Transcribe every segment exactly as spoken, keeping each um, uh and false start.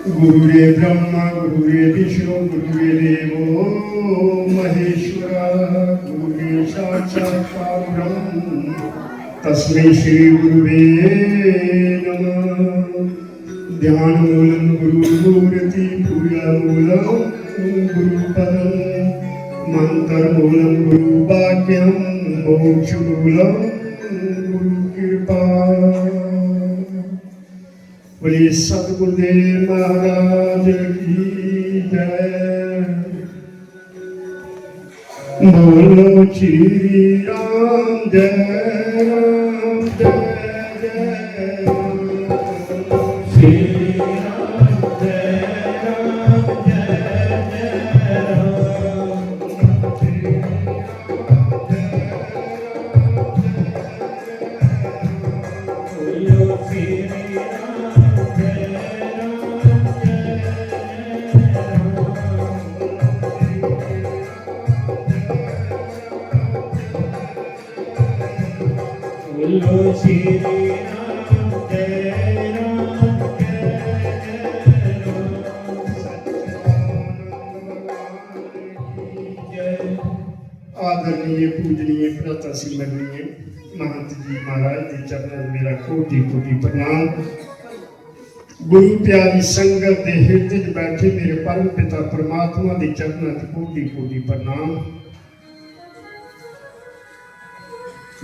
गुरुरे ब्रह्मा गुरुरे विष्णु गुरुरे देवो महेश्वरा गुरुरे साक्षात् परब्रह्म तस्मै श्री गुरुवे नमः। ध्यान मूलं गुरु मूर्ति पूजा मूलं गुरु पदम मंत्र मूलं गुरु वाक्यम मोक्ष मूलं गुरु कृपा। बोलिए सतगुरुदेव महाराज की जय। बोलो श्री राम जय राम जय जय राम। श्री राम जय राम जय जय राम। आदरणीय पूजनीय भ्राता सिमरणीय महंत जी महाराज दे चरणें च मेरा कोटि कोटि प्रणाम। गुरु प्यारी संगत दे हिरदे च बैठे मेरे परम पिता परमात्मा दे चरणें च कोटि कोटि प्रणाम।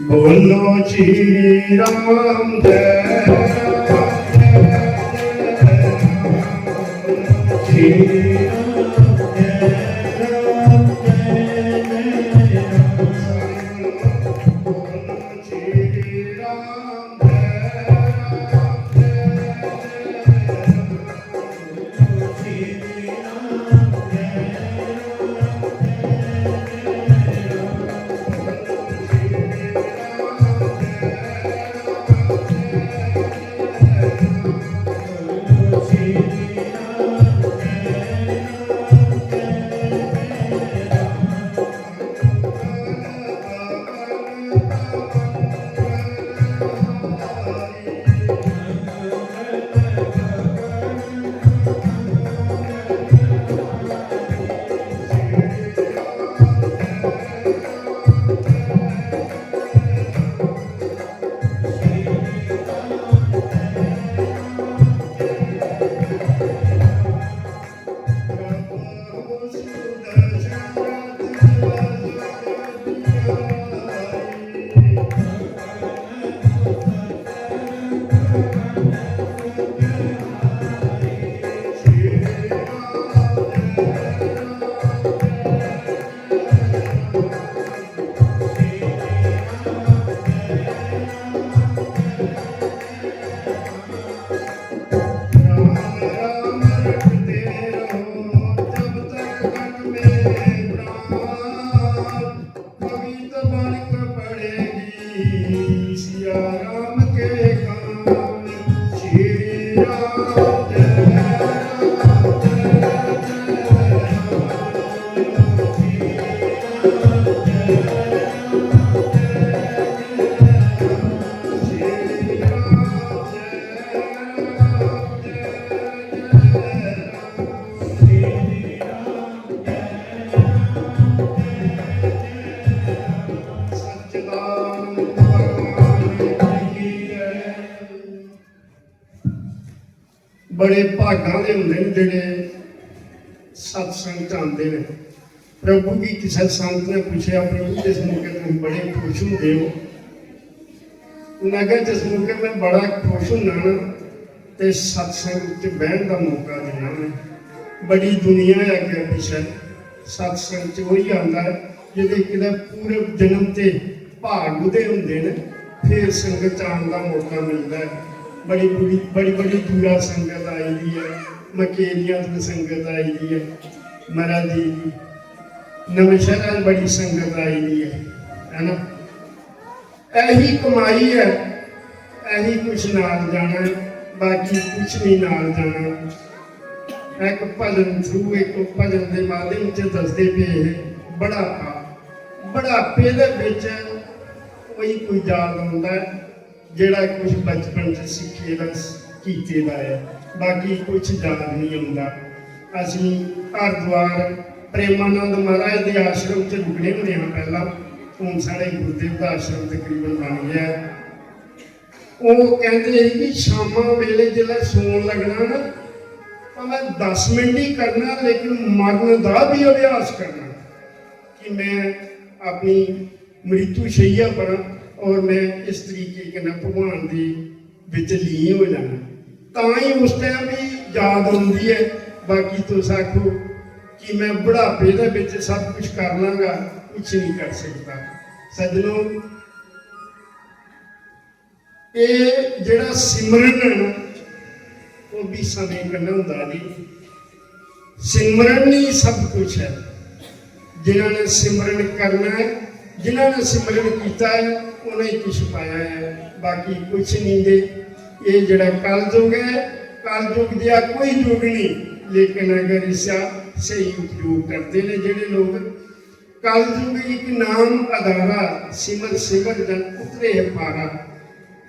बोलो श्री राम जय राम जय जय राम। श्री राम जय राम जय जय राम। बड़े भागां दे होंदे न जेह्ड़े सत्संग च आंदे न। प्रभु गी किसे संत ने पुच्छेआ, "प्रभु, जिस मौके तुस बड़े खुश होंदे हो।" उ'नें आखेआ, "जिस मौके मैं बड़ा खुश होना ना, ते सत्संग च बैठने दा मौका देना मैं।" बड़ी दुनिया ऐ अग्गें पिच्छें सत्संग च वही आंदा ऐ, जेह्दे किते पूरे जन्म ते भाग उदे होंदे न, फिर संगत च आन दा मौका मिलदा ऐ। बड़ी बुरी, बड़ी, बड़ी दूरा संगत आई दी ऐ, मकेरियां दी संगत आई दी ऐ, महाराज जी, नमें शैह्रा दी बड़ी संगत आई दी ऐ, है ना? ऐही कमाई ऐ, ऐही कुछ नाल जाना ऐ, बाकी कुछ नहीं नाल जाना। इक भजन through, इक भजन दे माध्यम च दसदे पे हे, बुढ़ापा, बुढ़ापे दे बिच कोई, कोई याद आंदा ऐ, जेह्ड़ा कुछ बचपन च सिक्खे दा, कीते दा ऐ, बाकी कुछ याद नहीं औंदा। असीं हरिद्वार प्रेमानंद महाराज दे आश्रम च रुकने होंदे हां पैह्ला। हून साढ़े गुरुदेव दा आश्रम तकरीबन बन गया ऐ। ओह् कहंदे हे कि शामां बेले जिसलै सौन लगना ना, भामें दस मिंट ही करना, लेकिन मरन दा भी अभ्यास करना कि मैं अपनी मृत्यु शैया पर आं और मैं इस तरीके कन्नै भगवान दे बिच लीन हो जाना। तां ही उस टाइम भी याद औंदी ऐ। बाकी तुस आखो कि मैं बुढ़ापे दे बिच सब कुछ कर लांगा, कुछ नहीं कर सकदा। सज्जनो, एह् जेह्ड़ा सिमरन ऐ ना, ओह् बी समें कन्नै होंदा जी। सिमरन ही सब कुछ ऐ। जिन्हां ने सिमरन करना ऐ, जिन्हां ने सिमरन कीता ऐ, उ'नें किश पाया ऐ, बाकी कुछ नहीं। ते एह् जेह्ड़ा कलयुग ऐ, कलयुग देआ कोई युग नहीं, लेकिन अगर इसदा स्हेई उपयोग करदे न जेह्ड़े लोक, कलयुग इक नाम अधारा, सिमर सिमर जन उतरे है पारा।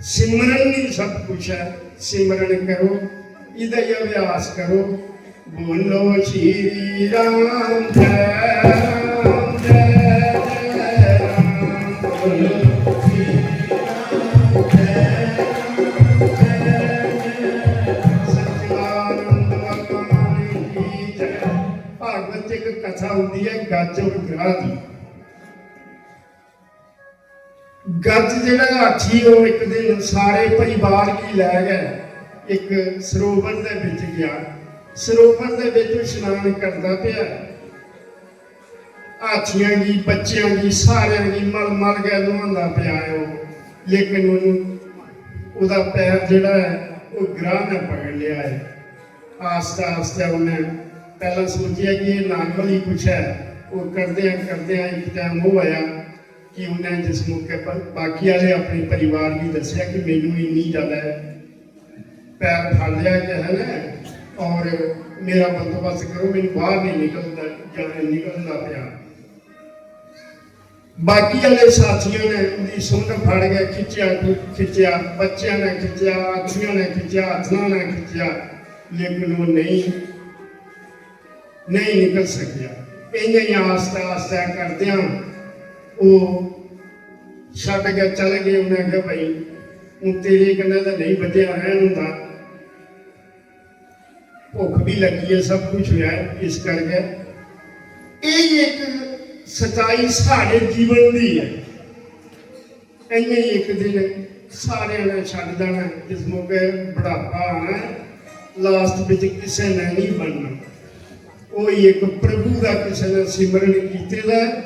सिमरन ही सब कुछ है, सिमरन करो, इदा ही अभ्यास करो। बोलो श्री राम जय राम जय जय राम, बोलो श्री राम जय राम जय जय राम। सच्चिदानंद भगवान की जय। भागवत च एक कथा होंदी है गज और ग्राह दी। गज जेह्ड़ा हाथी, ओह् इक दिन सारे परिवार गी लै गै इक सरोवर दे बिच गेआ। सरोवर दे बिच ओह् शनान करदा पेआ। हाथियां गी, बच्चेआं गी, सारेआं गी मल मल गै न्होंदा पेआ ऐ ओह्, लेकिन ओह्नू, ओह्दा पैर जेह्ड़ा ऐ, ओह् ग्राह ने पकड़ लेआ ऐ। आस्ता आस्ता उन्नै पैह्लां सोचेआ कि एह् नार्मल ही कुछ ऐ, ओह् करदेआं करदेआं इक टैम ओह् आया कि उन्नै जिस मौके पर बाकी आह्ले अपने परिवार गी दस्सेआ कि मैनू इन्नी जैदा पैर फड़ लेआ कि है ना, और मेरा बंदोबस्त करो, मैनू बाहर नहीं निकलदा, जाने निकलदा पेआ। बाकी आह्ले साथियों ने उंदी सुंड फड़ के खिच्चेआ, खिच्चेआ, बच्चेआं ने खिच्चेआ, हाथियों ने खिच्चेआ, हथना ने खिच्चेआ, लेकिन ओह् नहीं, नहीं निकल सकेआ। इ'यां इ'यां आस्ता आस्ता करदेआं ओह् छड्ड के चल गए। उ'नें आखेआ, "भाई, हून तेरे कन्नै ते नेईं बचेआ रैह्न होंदा।" भुक्ख भी लगी है, सब कुछ होया है, इस करके एह् इक सच्चाई साढ़े जीवन दी ऐ। इ'यां ही इक दिन सारेआं ने छड्ड जाना ऐ, जिस मौके बुढ़ापा आना ऐ, लास्ट बिच किसे ने नहीं बनना। ओह् ही इक प्रभु दा किसे ने सिमरन कीते दा ऐ।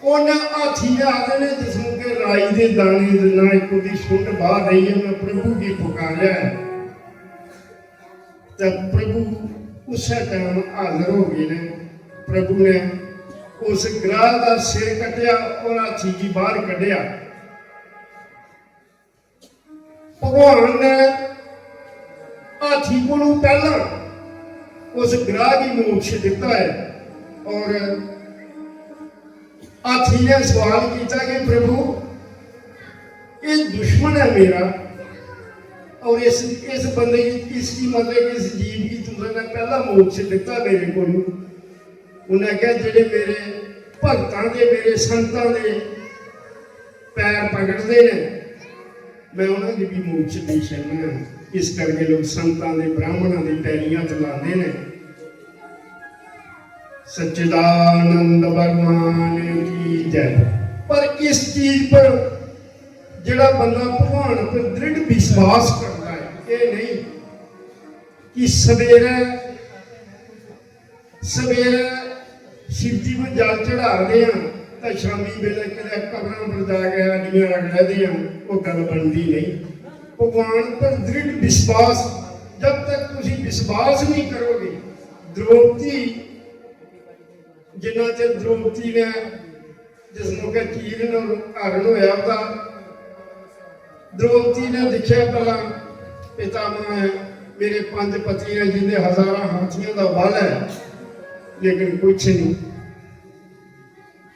उन्हें हाथी ने आखदे ने, जिस मौके राई दे दाने दे ना इक ओह्दी सुंड बाहर रही है, मैं प्रभु गी पुकारेआ ऐ। ते प्रभु उस्सै टाइम हाजर हो गए ने। प्रभु ने उस ग्राह दा सिर कट्टेआ और हाथी गी बाहर कड्ढेआ। भगवान ने हाथी कोलों पहला उस ग्राह गी मोक्ष दिता है और हाथी ने सवाल किया कि प्रभु, ये दुश्मन है मेरा और इस, इस बंदे की, इसकी, मतलब, इस जीव की तुमने पहला मोक्ष दिता मेरे को। उन्हें कहा, जेड़े मेरे भगतां दे, मेरे संतां दे पैर पकड़दे ने, मैं उन्हें गी भी मोक्ष दे छड़ना। इस करके लोग संतां दे, ब्राह्मणां दे पैरीं हत्थ लांदे ने। सच्चिदानंद भगवान की जय। पर इस चीज पर जेड़ा बंदा भगवान पर दृढ़ विश्वास करता है, ये नहीं कि सवेरे, सवेरे शिव जी को जल चढ़ाते हैं तो शामी बेले कदे कब्रां पर जाके हड्डियां रगड़दे हैं, वो गल बनती नहीं। भगवान पर दृढ़ विश्वास, जब तक तुम विश्वास नहीं करोगे, द्रौपदी, जिन्ना चिर द्रौपदी ने, जिस मौके चीर हरण होया ओह्दा, द्रौपदी ने दिक्खेआ, भला पितामह ऐ, मेरे पंज पति ने, जिंदे हजारां हाथियों दा बल है, लेकिन कुछ नहीं।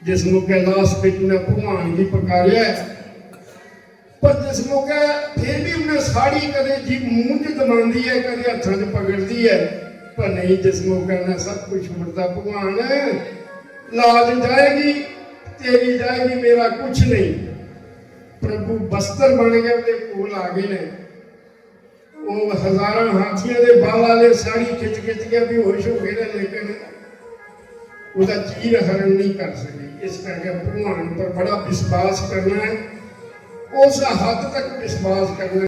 जिस मौके लास्ट बिच उन्हें भगवान गी पुकारेआ, पर जिस मौके फिर भी उन्हें साड़ी कदे जीभ मूंह च दबांदी ऐ, कदे हत्थां च पकड़दी ऐ, पर नहीं, जिस मौके उन्हें सब कुछ छोड़दा, भगवान, लाज जाएगी, तेरी जाएगी, मेरा कुछ नहीं। प्रभु बस्तर बन गए, उनके कोल आ गए ने। वो हजारां हाथियों के बल वाले साड़ी खिच खिच के बेहोश हो गए ने, लेकिन उसका चीर हरण नहीं कर सके। इस करके भगवान पर बड़ा विश्वास करना है, उस हद तक विश्वास करना